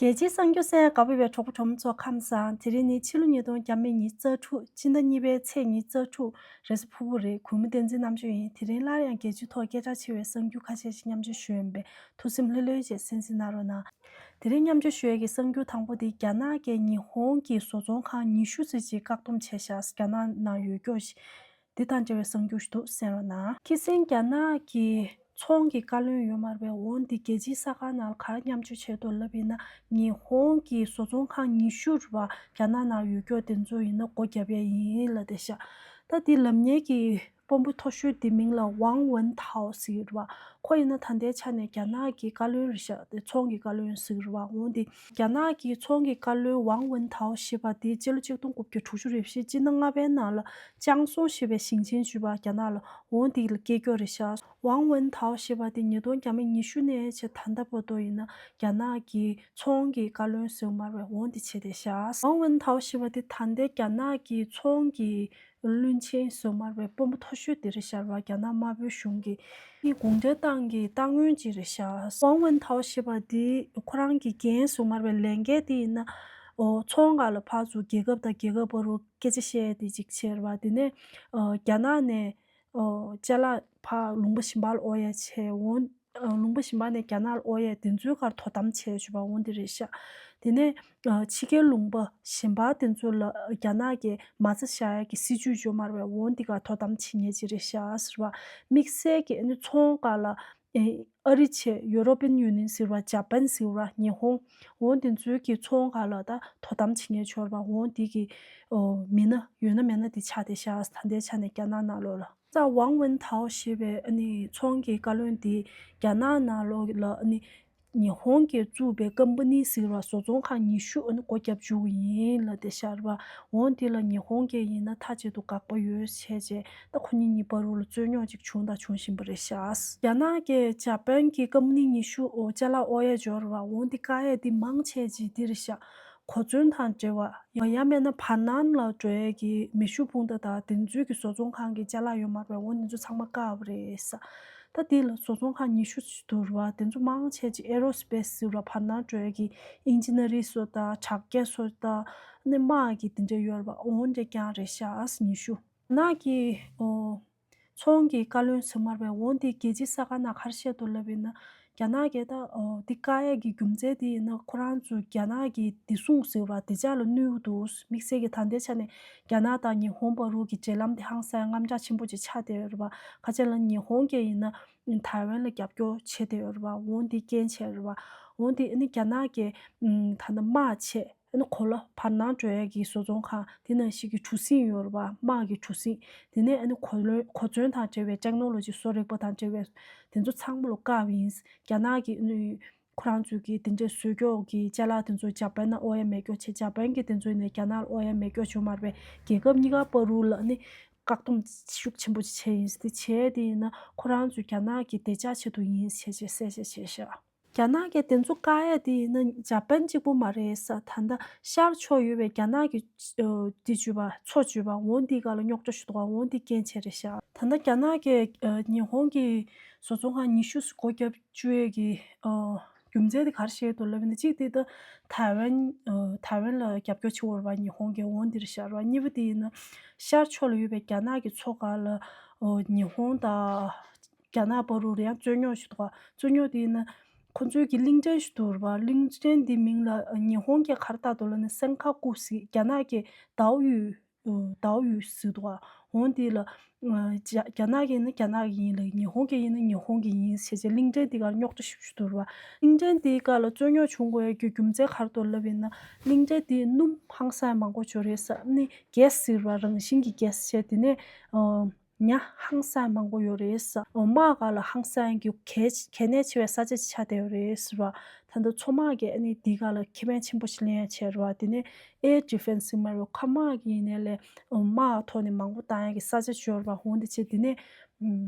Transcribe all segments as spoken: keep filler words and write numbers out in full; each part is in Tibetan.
རྒྱལ་སྤྱིའི་གསར་འགྱུར་གསན་གནང་ག་པར་ཡོད་པའི་གྲོགས་པོ་གྲོགས་མོ་ཚོ་ཁམས་བཟང་། དེ་རིང་ནི་ཕྱི་ལོ་ཉིས་སྟོང་བརྒྱ་མེད་ཉི་ཤུ་རྩ་དྲུག་སྤྱི་ཟླ་གཉིས་པའི་ཚེས་ཉི་ཤུ་རྩ་དྲུག་རེས་གཟའ་ཕུར་བུ་རེད། གུས་མོ་བསྟན་འཛིན་རྣམ་དཔྱོད་ཡིན། དེ་རིང་སླར་ཡང་རྒྱལ་སྤྱིའི་ཐོག་སྐད་གྲགས་ཆེ་བའི་གསར་འགྱུར་ཁ་ཤས་ཤིག་མཉམ་སྤྱོད་ཞུ་ཡིན་པས་ཐུགས་སེམས་ལྷོད་ལྷོད་བྱས་གསན་གཟིགས་གནང་རོགས་གནང་། དེ་རིང་མཉམ་སྤྱོད་ཞུ་ཡས་ཀྱི་གསར་འགྱུར་དང་པོ་དེ་རྒྱ་ནག་གིས་ཉི་ཧོང་གི་བཟོ་ཚོང་ཁང་ཉི་ཤུ་ཙམ་ཅིག་བཀག་སྡོམ་བྱས་ཤག་རྒྱ་ནག་ནང་ཡོད་སྐྱོ་ཞིག་འདི་དང་འབྲེལ་བའི་གསར་འགྱུར་ཞིག་འདུག་གསན་རོགས་གནང་། ཁ་སང་རྒྱ་ནག་གི་ཚོང་གི་བཀའ་བློན་ཡོད་མ་རེད་པས། འོན་ཏེ་རྒྱལ་སྤྱིའི་གསར་ཁང་ནང་ལ་ག་རེ་མཉམ་སྤྱོད་བྱས་འདུག་ལབ་ཡིན་ན། ཉི་ཧོང་གི་བཟོ་ཚོང་ཁང་ཉི་ཤུ་རེད་པ། རྒྱ་ནག་ནང་ཡོད་སྐྱོ་དེ་ཚོ་ཡིན་ན་སྒོ་བརྒྱབ་ཡས་ཡིན་ལབ་བསྡད་ཤག་ད་དེ་ལབ་མཁན་གྱི་དཔོན་པོ་མཐོ་ཤོས་དེ་མིང་ལ་ཝང་ཝུན་ཐའོ་ཟེར་གྱི་རེད་པ། ཁོ་ཡིན་ན་ད་ལྟའི་ཆ་ནས་རྒྱ་ནག་གི་བཀའ་བློན་རེད་ཤག་དེ་ཚོང་གི་བཀའ་བློན་ཟེར་གྱི་རེད་པ། འོན་ཏེ་རྒྱ་ནག་གི་ཚོང་གི་བཀའ་བློན་ཝང་ཝུན་ཐའོ་ཞེས་པ་དེ་སྤྱི་ལོ་ཆིག་སྟོང་དགུ་བརྒྱ་དྲུག་ཅུ་རེ་བཞི་སྤྱི་ཟླ་ལྔ་པའི་ནང་ལ་ཅང་སུང་ཞེས་པའི་ཞིང་ཆེན་ཞིག་ཡོད་པ་རྒྱ་ནག་ལ། འོན་ཏེ་ལ་སྐྱེས་སྐྱོ་རེད་ཤག་ཝང་ཝུན་ཐའོ་ཞེས་པ་དེ་ཉིས་སྟོང་བརྒྱ་མེད་ཉི་ཤུ་ནས་བྱས་ད་ལྟ་བར་དུ་ཡིན་ན་རྒྱ་ནག་གི་ཚོང་གི་བཀའ་བློན་ཟེར་མ་རེད་པས། འོན་ཏེ་བྱས་བསྡད་ཤག་ཝང་ཝུན་ཐའོ་ཞེས་པ་དེ་ད་ལྟའི་རྒྱ་ནག་གི་ཚོང་གི་བློན་ཆེན་ཟེར་མ་རེད་པས། དཔོན་པོ་མཐོ་ཤོས་དེ་རེད་ཤག་རེད་པ། རྒྱ་ནག་དམར་པོའི་གཞུང་གི་ཨི་གུང་ཁྲན་ཏང་གི་ཏང་ཡོན་ཅིག་རེད་ཤག་ཝང་ཝུན་ཐའོ་ཞེས་པ་དེ་ཁོ་རང་གི་འགན་ཟེར་མ་རེད་པས། ལས་འགན་དེ་ཡིན་ན་ཨོ་ཚོང་སྒང་ལ་ཕར་ཚུར་རྒྱལ་ཁབ་དང་རྒྱལ་ཁབ་བར་དུ་སྐད་ཆ་བཤད་དེ་ཅིག་བྱས་རེད་པ། དེ་ནས་ཨོ་རྒྱ་ནག་ནས་ཨོ་ཅ་ལག་ཕར་ལུང་པ་གཞན་པ་ལ་དབོར་ཡས་བྱས། འོན་ཨོ་ལུང་པ་གཞན་པ་ནས་རྒྱ་ནག་ལ་དབོར་ཡས་དེ་ཚོའི་ཁར་དོ་དམ་བྱས་བྱས་པ། འོན་ཏེ་རེད་ཤག་དེ་ནས་ཨོ་ཕྱི་རྒྱལ་ལུང་པ་གཞན་པ་དེ་ཚོ་ལ་རྒྱ་ནག་གིས་མ་རྩ་བཞག་ཡས་ཀྱི་སྲིད་ཇུས་ཡོད་མ་རེད་པས། འོན་ཏེ་ག་དོ་དམ་བྱེད་མཁན་ཅིག་རེད་ཤག་ཟེར་བ། དམིགས་བསལ་གྱི་ཨ་ནི་ཚོང་སྒང་ལ་ཨེ་ཨ་རི་བྱས་ཡུ་རོ་པིན་ཡུ་ནི་ཡན་ཟེར་བ། ཇ་པན་ཟེར་བ། ཉི་ཧོང་། འོན་དེ་ཚོའི་གི་ཚོང་སྒང་ལ་ད་དོ་དམ་བྱེད་མཁན་ཡོད་རེད་པ། འོན་དེ་གི་ཨོ་མི་སྣ་ཡོད་ན་མེད་ན་དེ་ཆགས་བསྡད་ཤག་ད་ལྟའི་ཆ་ནས་རྒྱ་ནག་ནང་ལོགས་ལ། ད་ཝང་ཝུན་ཐའོ་ཞེས་པའི་ཨ་ནི་ཚོང་གི་བཀའ་བློན་དེ་རྒྱ་ནག་ནང་ལོགས་ལ་ཨ་ནི་ཉི་ཧོང་གིས་བཙུགས་པའི་ཀམ་པ་ནི་ཟེར་བ་བཟོ་ཚོང་ཁང་ཉི་ཤུ་ཨ་ནི་སྒོ་བརྒྱབ་བཅུག་གི་ཡིན་ལབ་བསྡད་ཤག་རེད་པ། འོན་དེ་ལ་ཉི་ཧོང་གིས་ཡིན་ན་མཐའ་གཅིག་ཏུ་དགག་པ་ཡོད་བྱས་བྱས། ད་ཁོ་གཉིས་གཉིས་བར་དུ་ལ་རྩོད་རྙོག་ཅིག་བྱུང་དང་འབྱུང་བཞིན་པ་རེད་ཤག་རྒྱ་ནག་གིས་ཇ་པན་གྱི་ཀམ་པ་ནི་ཉི་ཤུ་ཨོ་ཅ་ལག་དབོར་ཡས་འབྱོར་བ། འོན་ཏེ་བཀག་ཡས་དེ་མང་ཆེ་ཅིག་འདི་རེད་ཤག་གོ་མཚོན་དང་འབྲེལ་བ། ཡང་ཡང་མིན་ན་བར་སྣང་ལ་འགྲོ་ཡས་ཀྱི་མེ་ཤུགས་འཕུར་མདའ་དང་དེ་ཚོའི་གི་བཟོ་ཚོང་ཁང་གི་ཅ་ལག་ཡོད་མ་རེད་པས། འོན་དེ་ཚོ་ཚང་མ་བཀག་པ་རེད་ཤག་ད་དེ་ལ་བཟོ་ཚོང་ཁང་ཉི་ཤུ་ཙམ་འདུག་རེད་པ། དེ་ཚོ་མང་ཆེ་ཅིག་ཨེ་རོ་སི་པེ་སི་ཟེར་བ་བར་སྣང་འགྲོ་ཡས་ཀྱི་ཨིན་ཇི་ནི་ཡ་རིང་སོགས་དང་དྲ་རྒྱ་སོགས་དང་ཨ་ནི་དམག་གི་དེ་འདྲ་ཡོད་རེད་པ། འོན་དེ་རྐྱང་རེད་ཤག་ཉི་ཤུ། ནག་གི་ཨོ། ཚོང་གི་བཀའ་བློན་ཟེར་མ་རེད་པས། འོན་ཏེ་རྒྱལ་སྤྱིའི་གསར་ཁང་ནང་ག་རེ་བཤད་འདུག་ལབ་ཡིན་ན། རྒྱ་ནག་གིས་ད་ཨོ་འདི་བཀག་ཡས་ཀྱི་རྒྱུ་མཚན་དེ་ཡིན་ན་ཁོ་རང་ཚོ་རྒྱ་ནག་གི་བདེ་སྲུང་ཟེར་བ་དེ་ཅག་ལ་གནོད་འདུག་དམིགས་བསལ་གྱི་ད་ལྟའི་ཆ་ནས་རྒྱ་ནག་དང་ཉི་ཧོང་བར་དུ་གི་འབྲེལ་ལམ་དེ་ཧང་སང་རྔམ་ཆག་ཆེན་པོ་ཅིག་ཆགས་བསྡད་ཡོད་རེད་པ། ཁ་ཆེ་ལ་ཉི་ཧོང་གིས་ཡིན་ན་ཐའེ་ཝན་ལ་རྒྱབ་སྐྱོར་བྱེད་བསྡད་ཡོད་རེད་པ། འོན་ཏེ་རྐྱེན་བྱས་རེད་པ། འོན་ཏེ་ཨ་ནི་རྒྱ་ནག་གིས་ད་ལྟ་དམག་བྱས། ཨ་ནི་གོ་ལ་བར་སྣང་འགྲོ་ཡས་ཀྱི་བཟོ་ཚོང་ཁང་དེ་ནང་བཞིན་གྱི་གྲུ་གཟིངས་ཡོད་རེད་པ། དམག་གི་གྲུ་གཟིངས། དེ་ནས་ཨ་ནི་གོ་ལོན་གོ་མཚོན་དང་འབྲེལ་བའི་ཊེག་ནོ་ལོ་ཇི་བཟོ་རིག་པ་དང་འབྲེལ་བའི་དེ་ཚོ་ཚང་མ་ལ་བཀག་པ་ཡིན། རྒྱ་ནག་གི་ཨ་ནི་ཁོ་རང་ཚོས་ཀྱི་དེ་འདྲའི་བཟོས་སྐྱོག་གི་ཅ་ལག་དེ་ཚོ་ཇ་པན་ནང་དབོར་ཡས་མེད་སྐྱོག་བྱས། ཇ་པན་གྱི་དེ་ཚོ་ནས་རྒྱ་ནག་ལ་དབོར་ཡས་མེད་སྐྱོག་བྱུང་མ་རེད་པས། རྒྱལ་ཁབ་གཉིས་ཀ་བར་དུ་ལ་ཨ་ནི་བཀག་སྡོམ་ཤུགས་ཆེན་པོ་ཅིག་བྱས་ཡིན། དེ་བྱས་དེ་ཡིན་ན་ཁོ་རང་ཚོས་རྒྱ་ནག་གི་བདེ་འཇགས་ཆེད་དུ་ཡིན་ཞེས་བྱས་གསལ་བཤད་བྱས་ཤག་རྒྱ་ནག་གིས་དེ་ཚོ་བཀག་ཡ་དེ་ཡིན་ན་ཇ་པན་གཅིག་པུ་མ་རེད་ས། ད་ལྟ་ཤར་ཕྱོགས་ཡོད་པའི་རྒྱ་ནག་གི་ཨ་དེ་བརྒྱུད་པ་མཚོ་བརྒྱུད་པ་འོ་འདི་ག་ལ་རྙོག་དྲ་ཞིག་འདུག་ག་འོ་འདི་རྐྱེན་བྱས་རེད་ཤག་ད་ལྟ་རྒྱ་ནག་གིས་ཨ་ཉི་ཧོང་གི་བཟོ་ཚོང་ཁང་ཉི་ཤུ་སྒོ་བརྒྱབ་བཅུག་ཡས་ཀྱི་ཨ་རྒྱུ་མཚན་དེ་ག་རེ་བཤད་འདུག་ལབ་ན། གཅིག་དེ་ད་ཐའེ་ཝན་ཨ་ཐའེ་ཝན་ལ་རྒྱབ་སྐྱོར་བྱེད་འོས་རེད་པ། ཉི་ཧོང་གིས་འོ་འདི་རེད་ཤག་རེད་པ། གཉིས་པ་དེ་ཡིན་ན་ཤར་ཕྱོགས་ལ་ཡོད་པའི་རྒྱ་ནག་གི་མཚོ་ཁ་ལ་ཨ་ཉི་ཧོང་དང་རྒྱ་ནག་བར་དུ་རེད་ཡང་རྩོད་རྙོག་ཞིག་འདུག་ག་རྩོད་རྙོག་དེ་ཡིན་ན་ཁོ་ཚོའི་གི་གླིང་ཕྲན་ཞིག་འདུག་རེད་པ། གླིང་ཕྲན་དེ་མིང་ལ་ཉི་ཧོང་གིས་ག་རེ་བཏགས་འདུག་ལབ་ན་སན་ཁ་ཀུ་ཟེར། རྒྱ་ནག་གིས་ཌའོ་ཡུས་ཌའོ་ཡུས་ཟེར་འདུག་ག་འོ་དེ་ལ་རྒྱ་རྒྱ་ནག་གིས་ཡིན་ན་རྒྱ་ནག་གི་ཡིན་ལབ། ཉི་ཧོང་གིས་ཡིན་ན་ཉི་ཧོང་གི་ཡིན་ཟེར་བྱས་གླིང་ཕྲན་དེ་གར་རྙོག་དྲ་ཞེ་པོ་ཞིག་འདུག་རེད་པ། གླིང་ཕྲན་དེའི་སྒང་ལ་རྩོད་རྙོག་བྱུང་དགོས་ཡ་གི་རྒྱུ་མཚན་ག་རེ་འདུག་ལབ་ཡིན་ན། གླིང་ཕྲན་དེ་སྣུམ་ཧང་སང་མང་པོ་ཡོད་རེད་ས། ཨ་ནི་གེ་སི་ཟེར་བ་རང་བཞིན་གྱི་གེ་སི་བྱས། དེ་ནས་ཨ། ཉ་ཧང་སང་མང་པོ་ཡོད་རེད་ས། དམག་སྒང་ལ་ཧང་སང་གི་གལ་གལ་གནད་ཆེ་བའི་ས་ཆ་ཅིག་ཆགས་བསྡད་ཡོད་རེད་ཟེར་བ། ད་ལྟ་མཚོ་དམག་གིས་ཨ་ནི་འདི་སྒང་ལ་ཁེ་ཕན་ཆེན་པོ་ཞིག་ལེན་ཡ་བྱས་རེད་པ། དེ་ནས་ཨེར་ཌི་ཕེན་སི་ཟེར་མ་རེད། མཁའ་དམག་གི་ཡིན་ནའི་ལས་དམག་ཐོག་ནས་མང་པོ་བཏང་ཡ་གི་ས་ཆ་ཅིག་ཡོད་རེད་པ། འོ་འདི་བྱས་དེ་ནས་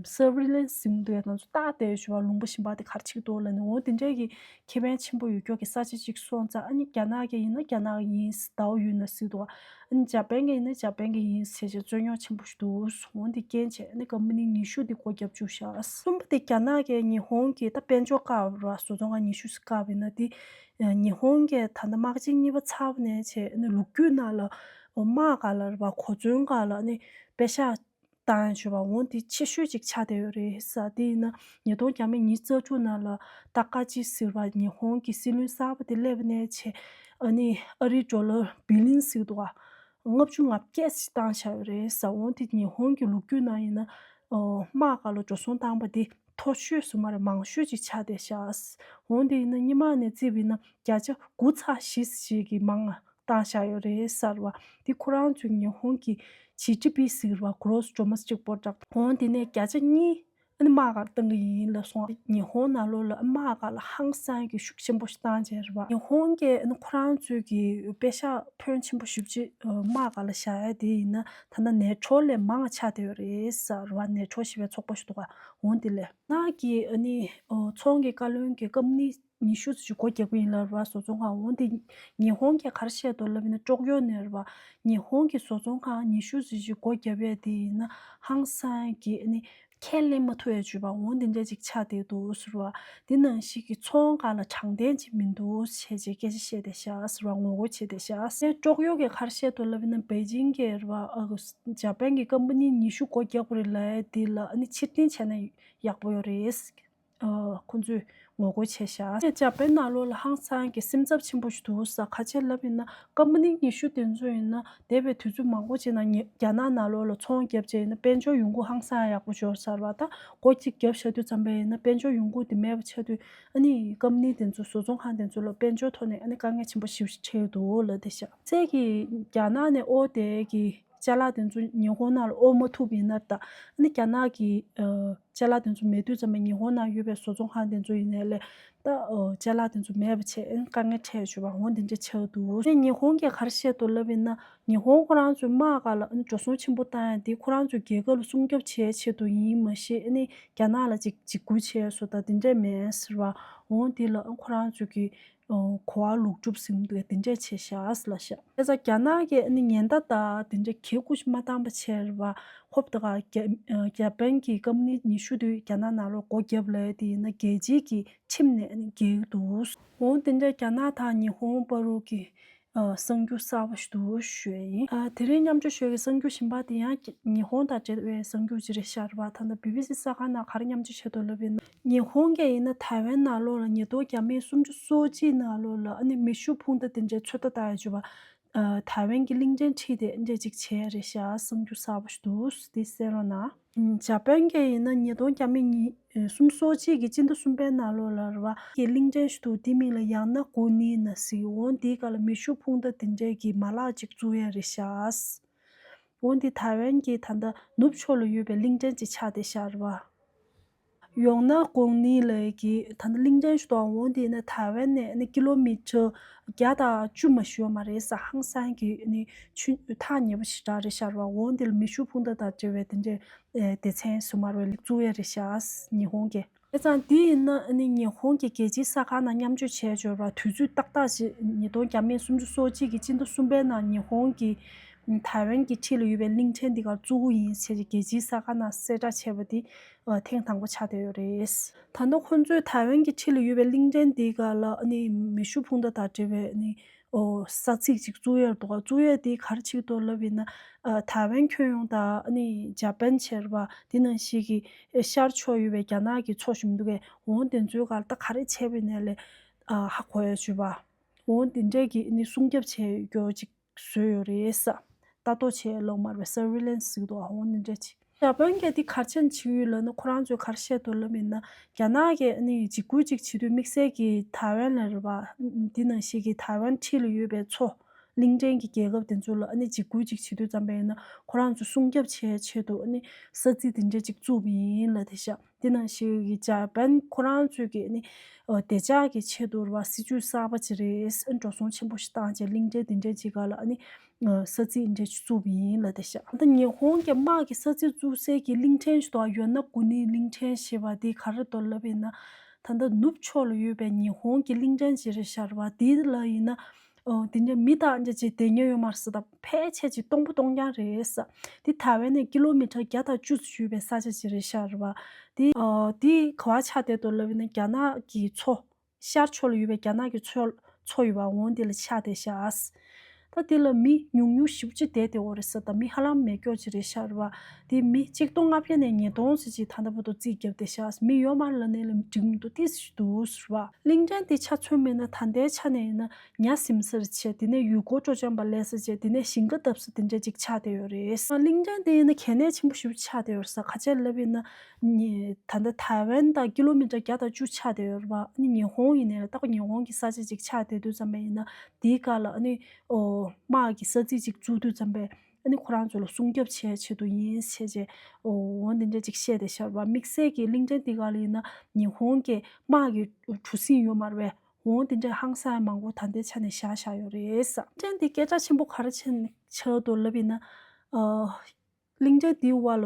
སར་ཝེ་ལན་སི་ཟེར་མི་འདུག་ཡ་དང་ཚོ་བལྟ་བསྡད་ཡོད་ཞུ་བ། ལུང་པ་གཞན་པ་དེ་ག་རེ་བྱེད་ཀྱི་འདུག་ལབ་ནས། འོ་དེ་འདྲའི་གི་ཁེ་ཕན་ཆེན་པོ་ཡོད་སྐྱོ་གི་ས་ཆ་ཅིག་སོང་ཙང་། ཨ་ནི་རྒྱ་ནག་གི་ཡིན་ན་རྒྱ་ནག་ཡིན་ཟེར་ཌའོ་ཡུས་ན་ཟེར་འདུག་ཨ་ནི་ཇ་པན་གི་ཡིན་ན་ཇ་པན་གི་ཡིན་ཟེར་བྱས་རྩོད་རྙོག་ཆེན་པོ་ཞིག་འདུག་འོ་འདི་རྐྱེན་བྱས་ཨ་ནི་ཀམ་པ་ནི་ཉི་ཤུ་འདི་སྒོ་བརྒྱབ་བཅུག་ཤག་གསུམ་པ་དེ་རྒྱ་ནག་གིས་ཉི་ཧོང་གི་ད་དཔལ་འབྱོར་བཀག་པ་རེད་པ། བཟོ་ཚོང་ཁང་ཉི་ཤུ་ཙམ་བཀག་པ་ཡིན་ན་དེ་ ཉི་ཧོང་གིས་ད་ལྟ་དམག་ཆེན་གཉིས་པ་ཚར་བ་ནས་བྱས་ནས་ལོ་རྒྱུས་ནང་ལ་དམག་སྒང་ལ་རེད་པ། གོ་མཚོན་སྒང་ལ་ནི་པེ་ཤག་བཏང་ཡ་བྱས་པ་འོ་དེ་ཆེ་ཤོས་ཅིག་ཆགས་བསྡད་ཡོད་རེད་ཟེར། དེ་ཡིན་ན་ཉིས་སྟོང་ཉི་ཤུ་རྩ་དྲུག་ནང་ལ་ཏཱ་ཀ་ཅི་ཟེར་བ་ཉི་ཧོང་གི་སྲིད་བློན་གསར་པ་དེ་སླེབས་པ་ནས་བྱས་ཨ་ནི་ཨ་རིའི་ཌོ་ལར་བི་ལི་ཡོན་ཟེར་གྱི་འདུག་ག་ལྔ་བཅུ་ང་བརྒྱད་ཅིག་བཏང་བཞག་ཡོད་རེད་ཟེར། འོ་དེ་ཉི་ཧོང་གི་ལོ་རྒྱུས་ནང་ཡིན་ན་དམག་སྒང་ལ་འགྲོ་སོང་བཏང་པ་དེ་མཐོ་ཤོས་སུ་མ་རེད། མང་ཤོས་ཅིག་ཆགས་བསྡད་ཤག་འོ་དེ་ཡིན་ན་སྔོན་མ་ནས་བརྩིས་པ་ཡིན་ན་བརྒྱ་ཆ་དགུ་ཚེག་བཞི་ཞིག་གི་མང་བ་བཏང་བཞག་ཡོད་རེད་ཟེར་བ། དེ་ཁོ་རང་ཚོའི་ཉི་ཧོང་གི་ཇི་ཌི་པི་ཟེར་བ། Gross Domestic Product། འོ་དེ་ནས་བརྒྱ་ཆ་གཉིས་ཨ་ནི་དམག་སྒང་བཏང་གི་ཡིན་ལབ་སོང་། ཉི་ཧོང་ནང་ལོགས་ལ་དམག་སྒང་ལ་ཧང་སང་གི་ཤུགས་ཆེན་པོ་ཞིག་བཏང་བྱས་རེད་པ། ཉི་ཧོང་གིས་ཨ་ནི་ཁོ་རང་ཚོའི་གི་པེ་ཤག་ཕོན་ཆེན་པོ་ཞེ་པོ་ཅིག་དམག་སྒང་ལ་བཞག་ཡ་དེ་ཡིན་ན་ད་ལྟ་ནེ་ཊོ་ལས་མང་བ་ཆགས་བསྡད་ཡོད་རེད་ཟེར་བ། ནེ་ཊོ་ཞེས་པའི་ཚོགས་པ་ཞིག་འདུག་ག་འོ་དེ་ལས། རྒྱ་ནག་གི་ཨ་ནི་ཚོང་གི་བཀའ་བློན་གྱིས་ཀམ་པ་ནི་ཉི་ཤུ་ཙམ་ཞིག་སྒོ་བརྒྱབ་ཀྱི་ཡིན་ལབ་རེད་པ། བཟོ་ཚོང་ཁང་འོ་དེ་ཉི་ཧོང་གིས་ག་རེ་བཤད་འདུག་ལབ་ཡིན་ན་ཀྲོག་ཡོ་ནས་རེད་པ། ཉི་ཧོང་གི་བཟོ་ཚོང་ཁང་ཉི་ཤུ་ཙམ་ཞིག་སྒོ་བརྒྱབ་ཡས་དེ་ཡིན་ན་ཧང་སང་གི་ཨ་ནི་ཁས་ལེན་མ་ཐུབ་ཡས་བྱས་པ་འོ་དེ་འདྲ་ཅིག་ཆགས་བསྡད་འདུག་ཟེར་བ། དེ་ནང་བཞིན་གྱི་ཚོང་སྒང་ལ་དྲང་བདེན་ཅིག་མི་འདུག་བྱས་བྱས་སྐད་ཆ་བཤད་བསྡད་ཤག་ཟེར་བ། ངོ་རྒོལ་བྱས་བསྡད་ཤག་ཟེར། ཀྲོག་ཡོ་གིས་ག་རེ་བཤད་འདུག་ལབ་ཡིན་ན་པེ་ཅིང་གིས་རེད་པ། ཨ་ཇ་པན་གྱི་ཀམ་པ་ནི་ཉི་ཤུ་སྒོ་བརྒྱབ་པ་རེད་ལབ་ཡས་དེ་ལ་ཨ་ནི་ཕྱིར་འཐེན་བྱས་ན་ཡག་པོ་ཡོད་རེད། ཨ་ཁོ་ཚོས་ངོ་རྒོལ་བྱས་ཤག་ཇ་པན་ནང་ལོགས་ལ་ཧང་སང་གི་སེམས་འཚབ་ཆེན་པོ་ཞིག་འདུག་ཟེར། ག་རེ་བྱས་ལབ་ཡིན་ན་ཀམ་པ་ནི་ཉི་ཤུ་དེ་ཚོ་ཡིན་ན་འདས་པའི་དུས་ཚོད་མང་པོ་ཅིག་ནང་ཉི་རྒྱ་ནག་ནང་ལོགས་ལ་ཚོང་བརྒྱབ་བྱས་ཡིན་ན་དཔལ་འབྱོར་ཡོང་སྒོ་ཧང་སང་ཡག་པོ་འབྱོར་ཚར་བ། ད་སྒོ་གཅིག་བརྒྱབ་བཞག་དུས་ཙམ་པ་ཡིན་ན་དཔལ་འབྱོར་ཡོང་སྒོ་དེ་མེད་པ་ཆགས་དུས་ཨ་ནི་ཀམ་པ་ནི་དེ་ཚོ་བཟོ་ཚོང་ཁང་དེ་ཚོ་ལ་དཔལ་འབྱོར་ཐོག་ནས་ཨ་ནི་དཀའ་ངལ་ཆེན་པོ་ཞེ་པོ་ཅིག་འཕྲད་ཀྱི་འདུག་ལབ་བསྡད་ཤག་ཚད་ཀྱི་རྒྱ་ནག་ནས་ཨོ་དེ་གི་ཅ་ལག་དེ་ཚོ་ཉི་ཧོང་ནང་ལ་དབོར་མ་ཐུབ་ཡིན་ན་ད་ཨ་ནི་རྒྱ་ནག་གི་ཨ་ཅ་ལག་དེ་ཚོ་མེད་དུས་ཙམ་པ་ཉི་ཧོང་ནང་ཡོད་པའི་བཟོ་ཚོང་ཁང་དེ་ཚོ་ཡིན་ནའི་ལས་ད་ཨ་ཅ་ལག་དེ་ཚོ་མེད་པ་བྱས་ཨ་ནི་དཀའ་ངལ་འཕྲད་བྱུང་བ་འོ་དེ་འདྲ་ཆགས་འདུག་ཨ་ནི་ཉི་ཧོང་གིས་ག་རེ་བཤད་འདུག་ལབ་ཡིན་ན་ཉི་ཧོང་ཁོ་རང་ཚོའི་དམག་སྒང་ལ་ཨ་ནི་འགྲོ་སོང་ཆེན་པོ་བཏང་ཡ་དེ་ཁོ་རང་ཚོའི་རྒྱལ་ཁབ་ལ་སྲུང་སྐྱོབ་བྱེད་ཆེད་དུ་ཡིན་མ་གཞི་ཨ་ནི་རྒྱ་ནག་ལ་ཅིག་འཇིགས་སྐུལ་བྱས་སོ་ད་དེ་འདྲས་མེད་ཟེར་བ། འོ་དེ་ལ་ཨ་ཁོ་རང་ཚོ་གི་གོ་བ་ལོག་སྒྲུབ་ཟིན་འདུག་དེ་འདྲས་བྱས་ཤག་ལབ་ཤག་བྱས་ཙང་རྒྱ་ནག་གིས་ཨ་ནི་ཉེན་བརྡ་དང་དེ་འདྲས་གལ་ཁུ་ཞིག་མ་བཏང་པ་བྱས་རེད་པ། ཧོབ་ཏེ་ག་རྒྱ་ཨ་ཇ་པན་གྱི་ཀམ་པ་ནི་ཉི་ཤུ་དེ་རྒྱ་ནག་ནང་ལོགས་སྒོ་བརྒྱབ་ལབ་དེ་ཡིན་ན་རྒྱལ་སྤྱིའི་གི་ཁྲིམས་ནས་ཨ་ནི་འགལ་གྱི་འདུག་འོ་དེ་འདྲས་རྒྱ་ནག་དང་ཉི་ཧོང་བར་དུ་གི་ཨ་གསར་འགྱུར་གསར་པ་ཞིག་འདུག་ཞུ་ཡ་ཡིན། ཨ་དེ་རིང་མཉམ་སྤྱོད་ཞུ་ཡ་གི་གསར་འགྱུར་གཞན་པ་དེ་ཡང་ཉི་ཧོང་དང་འབྲེལ་བའི་གསར་འགྱུར་ཅིག་རེད་ཤག་རེད་པ། ད་ལྟ་བི་བི་སི་གསར་ཁང་ནང་ག་རེ་མཉམ་སྤྱོད་བྱས་འདུག་ལབ་ཡིན་ན་ཉི་ཧོང་གིས་ཡིན་ན་ཐའེ་ཝན་ནང་ལོགས་ལ་ཉིས་སྟོང་བརྒྱ་མེད་སུམ་ཅུ་སོ་གཅིག་ནང་ལོགས་ལ་ཨ་ནི་མེ་ཤུགས་འཕུར་མདའ་དེ་འདྲའི་ཚོད་ལྟ་བཏང་ཡ་བྱས་པ། ཨ་ཐའེ་ཝན་གྱི་གླིང་ཕྲན་འཁྲིས་དེ་འདྲ་ཅིག་བྱས་རེད་ཤག་གསར་འགྱུར་གསར་པ་ཞིག་འདུག་དེ་གསན་རོགས་གནང་། ཨ་ཇ་པན་གྱིས་ཡིན་ན་ཉིས་སྟོང་བརྒྱ་མེད་ཉི་ཨ་སུམ་ཅུ་སོ་གཅིག་གི་སྤྱི་ཟླ་གསུམ་པའི་ནང་ལོགས་ལ་རེད་པ། གི་གླིང་ཕྲན་ཞིག་འདུག་དེའི་མིང་ལ་ཡང་ན་གུང་ནི་ན་ཟེར། འོ་དེའི་སྒང་ལ་མེ་ཤུགས་འཕུར་མདའ་དེ་འདྲས་ཀྱི་མ་ལག་ཅིག་བཙུགས་ཡ་རེད་ཤག་འོ་དེ་ཐའེ་ཝན་གྱི་ད་ལྟ་ནུབ་ཕྱོགས་ལ་ཡོད་པའི་གླིང་ཕྲན་ཅིག་ཆགས་བསྡད་ཤག་རེད་པ། ཡང་ན་གུང་ནི་ལབ་ཀྱི་ད་ལྟ་གླིང་ཕྲན་ཞིག་འདུག་འོ་དེ་ནི་ཐའེ་ཝན་ནས་ནི་ཀི་ལོ་མི་ཊར་བརྒྱ་དང་བཅུ་མ་ཞུ་བ་མ་རེད་ཟེར། ཧང་སང་གི་ནི་ཆུ་ཐག་ཉེ་པོ་ཞེ་དྲག་རེད་ཤག་རེད་པ། འོ་དེ་ལ་མེ་ཤུགས་འཕུར་མདའ་དང་འབྲེལ་བའི་དེ་འདྲའི་ཨེ་སྡེ་ཚན་ཟེར་མ་རེད་པ། བཙུགས་ཡ་རེད་ཤག་ཉི་ཧོང་གིས། བྱས་ཙང་དེ་ཡིན་ན་ནི་ཉི་ཧོང་གི་རྒྱལ་སྤྱིའི་གསར་ཁང་ནང་མཉམ་སྤྱོད་བྱས་ཡོད་རེད་པ། དུས་ཚོད་ཏག་ཏག་ཅིག་ཉིས་སྟོང་བརྒྱ་མེད་སུམ་ཅུ་སོ་གཅིག་གི་སྤྱི་ཟླ་གསུམ་པའི་ནང་ཉི་ཧོང་གིས་ཐའེ་ཝན་གྱི་འཁྲིས་ལ་ཡོད་པའི་གླིང་ཕྲན་འདི་གར་བཙུགས་ཀྱི་ཡིན་ཟེར་རྒྱལ་སྤྱིའི་གསར་ཁང་ནང་གསལ་བསྒྲགས་བྱས་པ་དེ་ཐེངས་དང་པོ་ཆགས་བསྡད་ཡོད་རེད། ད་ལྟ་ཁོང་ཚོས་ཐའེ་ཝན་གྱི་འཁྲིས་ལ་ཡོད་པའི་གླིང་ཕྲན་འདི་ག་ལ་ནི་མེ་ཤུགས་འཕུར་མདའ་དང་འབྲེལ་བའི་ནི་ཨོ་ས་ཚིགས་ཅིག་བཙུགས་ཡོད་འདུག་བཙུགས་ཡོད་དེ་ག་རེ་བྱེད་ཀྱི་འདུག་ལབ་ཡིན་ན། ཨ་ཐའེ་ཝན་ཁྱོན་ཡོངས་དང་ཨ་ནི་ཇ་པན་བྱས་རེད་པ། དེ་ནང་བཞིན་གྱི་ཤར་ཕྱོགས་ཡོད་པའི་རྒྱ་ནག་གི་མཚོ་ཞིག་མི་འདུག་གས། འོ་དེ་ཚོའི་སྒང་ད་ག་རེ་བྱས་པ་ཡིན་ནའི་ལས་ཨ་ཧ་གོ་ཡ་བྱས་པ། འོ་དེ་འདྲས་ཀྱི་ཨ་ནི་སྲུང་སྐྱོབ་བྱེད་རྒྱུ་ཅིག་བཟོས་ཡོད་རེད་ས། ལྟ་རྟོག་བྱེད་ལོག་མ་རེད་པས། སར་ཝེ་ལན་སི་ཟེར་གྱི་འདུག་འོ་དེ་འདྲས་ཅིག་ཇ་པན་གྱིས་དེ་ག་རེ་བྱས་ནས་བྱེད་ཀྱི་ཡོད་ལབ་ན། ཁོ་རང་ཚོས་ག་རེ་བཤད་འདུག་ལབ་ཡིན་ན། རྒྱ་ནག་གིས་ཨ་ནི་འཇིགས་སྐུལ་ཅིག་བྱེད་དུས་དམིགས་བསལ་གྱི་ཐའེ་ཝན་ལ་རེད་པ། དེ་ནང་བཞིན་གྱི་ཐའེ་ཝན་འཁྲིས་ལ་ཡོད་པའི་མཚོ་གླིང་ཕྲན་གྱི་རྒྱལ་ཁབ་དེ་ཚོ་ལ་ཨ་ནི་འཇིགས་སྐུལ་ཅིག་བྱེད་དུས་ཙམ་པ་ཡིན་ན་ཁོ་རང་ཚོ་སྲུང་སྐྱོབ་བྱེད་ཆེད་དུ་ཨ་ནི་ས་ཚིགས་དེ་འདྲ་ཅིག་བཙུགས་པ་ཡིན་ལབ་དེ་བཞག་དེ་ནང་བཞིན་གྱི་ཇ་པན་ཁོ་རང་ཚོས་ཀྱི་ཨ་ནི་ཨ་བདེ་འཇགས་ཀྱི་ཆེད་དུ་རེད་པ། སྲིད་ཇུས་གསར་པ་ཅིག་རེད། ཨ་འགྲོ་སོང་ཆེན་པོ་ཞིག་བཏང་བྱས་གླིང་ཕྲན་དེ་འདྲ་ཅིག་སྒང་ལ་ཨ་ནི་ས་ཚིགས་འདྲ་ཅིག་བཙུགས་པ་ཡིན་ལབ་དེ་བཞག་ད་ཉི་ཧོང་གི་དམག་གི་ས་ཚིགས་བཙུགས་སའི་གི་གླིང་ཕྲན་ཞིག་འདུག་ཡང་ན་གུང་ནི་གླིང་ཕྲན་ཞེས་པ་དེ་ག་རེ་འདུག་ལབ་ཡིན་ན། ད་ལྟ་ནུབ་ཕྱོགས་ལ་ཡོད་པའི་ཉི་ཧོང་གི་གླིང་ཕྲན་ཅིག་རེད་ཤག་རེད་པ། དེ་ལ་ཡིན་ན་ཨོ་དེ་འདྲ་མི་དང་འདྲ་ཅིག་བསྡད་མཁན་ཡོད་མ་རེད་ཟེར། ད་ཕལ་ཆེར་ཅིག་སྟོང་པ་སྟོང་རྐྱང་རེད་ཟེར། དེ་ཐའེ་ཝན་ནས་ཀི་ལོ་མི་ཊར་བརྒྱ་དང་བཅུ་ཙམ་ཡོད་པའི་ས་ཆ་ཅིག་རེད་ཤག་རེད་པ། དེ་ཨོ་དེ་ག་པར་ཆགས་བསྡད་འདུག་ལབ་ཡིན་ན་རྒྱ་ནག་གི་མཚོ། ཤར་ཕྱོགས་ལ་ཡོད་པའི་རྒྱ་ནག་གི་མཚོ་ ཚོ་ཡོད་པ་འོང་དེ་ལ་ཆགས་བསྡད་ཤག་ད་དེ་ལ་མི་ཉུང་ཉུང་ཞེ་པོ་ཅིག་བསྡད་དེ་འོ་རེད་ས། ད་མི་ཧ་ལམ་མེད་སྐྱོ་ཅིག་རེད་ཤག་རེད་བ། དེ་མི་གཅིག་སྟོང་ལྔ་བརྒྱ་ནས་ཉིས་སྟོང་ཙམ་ཅིག་ད་ལྟ་བར་དུ་རྩིས་བརྒྱབ་བསྡད་ཤག་མི་ཡོད་མ་རེད་ལབ་ནས་ལ་འགྲིག་མི་འདུག་ཏིས་ཞིག་འདུག་ཟེར་བ། གླིང་ཕྲན་དེ་ཆ་མཚོན་མེད་ན་ད་ལྟའི་ཆ་ནས་ཡིན་ན་ཉ་ཟིམ་སར་བྱས། དེ་ནས་ཡུལ་སྐོར་སྤྲོ་འཆམ་པ་སླེབས་ས་བྱས། དེ་ནས་ཞིང་ཁ་བཏབ་ས་དེ་འདྲ་ཅིག་ཆགས་བསྡད་ཡོད་རེད། གླིང་ཕྲན་དེ་ཡིན་ན་གལ་གནད་ཆེན་པོ་ཞིག་ཆགས་བསྡད་ཡོད་རེད་ས། ག་ཅི་ལབ་ཡིན་ན་ཉི་ད་ལྟ་ཐའེ་ཝན་དང་ཀི་ལོ་མི་ཊར་བརྒྱ་དང་བཅུ་ཆགས་བསྡད་ཡོད་རེད་བ། ཨ་ནི་ཉི་ཧོང་ཡིན་ནའི་ལ་ད་ཉི་ཧོང་གི་ས་ཆ་ཅིག་ཆགས་བསྡད་དུས་ཙམ་པ་ཡིན་ན་དེའི་སྐབས་ལ་ཨ་ནི་ཨོ་དམག་གི་ས་ཚིགས་ཅིག་བཙུགས་དུས་ཙམ་པས། ཨ་ནི་ཁོ་རང་ཚོ་ལ་སྲུང་སྐྱོབ་བྱེད་ཆེད་དུ་ཡིན་བྱས་རྗེས་འོ་འོ་འདི་འདྲ་ཅིག་བཤད་བསྡད་ཤག་རེད་བ། དམིགས་བསལ་གྱི་གླིང་ཕྲན་འདི་ག་ལ་ཡིན་ན་ཉི་ཧོང་གི་དམག་གི་གྲུ་གཟིངས་ཡོད་མ་རེད་པས། འོ་འདི་འདྲ་ཧང་སང་མང་པོ་ད་ལྟའི་ཆ་ནས་བཞག་བཞག་ཡོད་རེད་ས། གླིང་ཕྲན་འདི་སྐད་གྲགས་ཆེན་པོ་ག་རེ་བྱས་ནས་ཆགས་འདུག་ལབ་ཡིན་ན། ཨ་གླིང་ཕྲན་འདིའི་བར་ལ་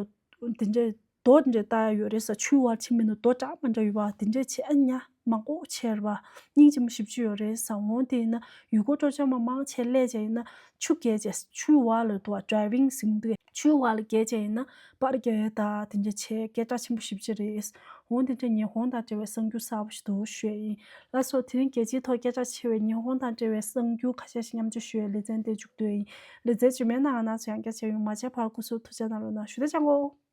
འདི་འདྲ་རྡོ་འདི་འདྲ་བཏགས་ཡ་ཡོད་རེད་ས། ཆུའི་བར་ཕྱིན་མིན་ན་རྡོ་འདྲ་མི་འདྲ་ཡོད་པ་འདི་འདྲ་བྱས། ཨ་ཉ་མང་པོ་བྱས་རེད་བ། སྙིང་རྗེ་མོ་ཞེ་པོ་ཅིག་ཡོད་རེད་ས། འོ་དེ་ཡིན་ན་ཡུལ་སྐོར་སྤྲོ་འཆམ་པ་མང་ཆེ་སླེབས་བྱས་ཡིན་ན་ཆུ་བརྒལ་བྱས། ཆུའི་བར་ལ་འདུག་བ། ཌ་རའི་ཝིང་ཟེར་གྱི་འདུག་ཆུའི་བར་ལ་བརྒལ་བྱས་ཡིན་ན་པར་རྒྱག་ཡ་ད་དེ་འདྲ་བྱས། སྐད་གྲགས་ཆེན་པོ་ཞེ་པོ་ཅིག་རེད། འོ་དེ་འདྲ་ཉི་ཧོང་དང་འབྲེལ་བའི་གསར་འགྱུར་གསར་པ་ཞིག་འདུག་ཞུ་ཡ་ཡིན། ལགས་སོ། དེ་རིང་རྒྱལ་སྤྱིའི་ཐོག་སྐད་གྲགས་ཆེ་བའི་ཉི་ཧོང་དང་འབྲེལ་བའི་གསར་འགྱུར་ཁ་ཤས་ཤིག་མཉམ་སྤྱོད་ཞུ་ཡའི་ལེ་ཚན་དེ་མཇུག་བསྡུ་ཡ་ཡིན། ལེ་ཚན་རྗེས་མའི་ནང་ང་རང་ཚོ་ཡང་བསྐྱར་མཇལ་ཡོང་། མ་མཇལ་བར་སྐུ་གཟུགས་ཐུགས་ཅག་གནང་རོགས་གནང་ཞུ། ད་ཅང་གོ།